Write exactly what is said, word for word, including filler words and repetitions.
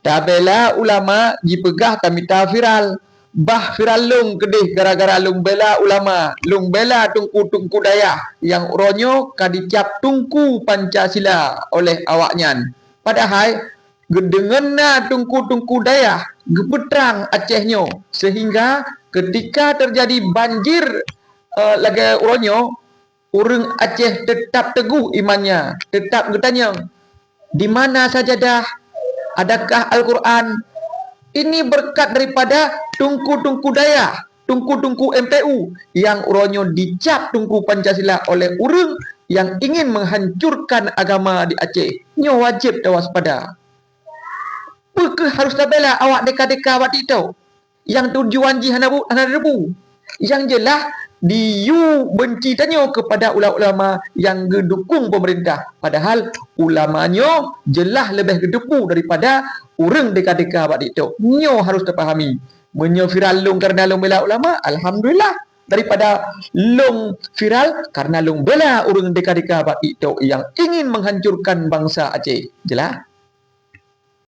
Tabela ulama jipeugah tamita viral. Bah viral lôn keudeh gara-gara lôn bela ulama, lôn bela teungku-teungku dayah nyang uroe nyoe ka dicap teungku Pancasila oleh awaknyan. Padahai geudeungon na teungku-teungku dayah geupeutrang Aceh nyoe, sehingga keutika teujadi banjir, eh, lagée uroe nyoe, ureuëng Aceh teutab teuguh imannya, teutab geutanyong, "Di mana sajadah? Adakah Al-Quran?" Ini berkat daripada teungku-teungku dayah, teungku-teungku M P U nyang uroe nyoe dicap teungku Pancasila oleh ureuëng nyang ingin menghancurkan agama di Aceh. Nyoe wajéb tawaspada. Peu kheueh harôh tabela awak deka-deka bak TikTok nyang tujuan jih hana bu-, hana teubu? Nyang jeulaih diyue beunci tanyoe keupada ulama-ulama nyang geudukong peumeurintah, padahai ulama nyoe jeulaih leubeh geuteupeue daripada ureuëng deka-deka bak TikTok. Nyoe harôh tapahami. Meunyoe viral lôn kareuna lôn bela ulama, alhamdulillah. Daripada lôn viral kareuna lôn bela ureuëng deka-deka bak TikTok nyang ingin menghancurkan bansa Aceh. Jeulaih?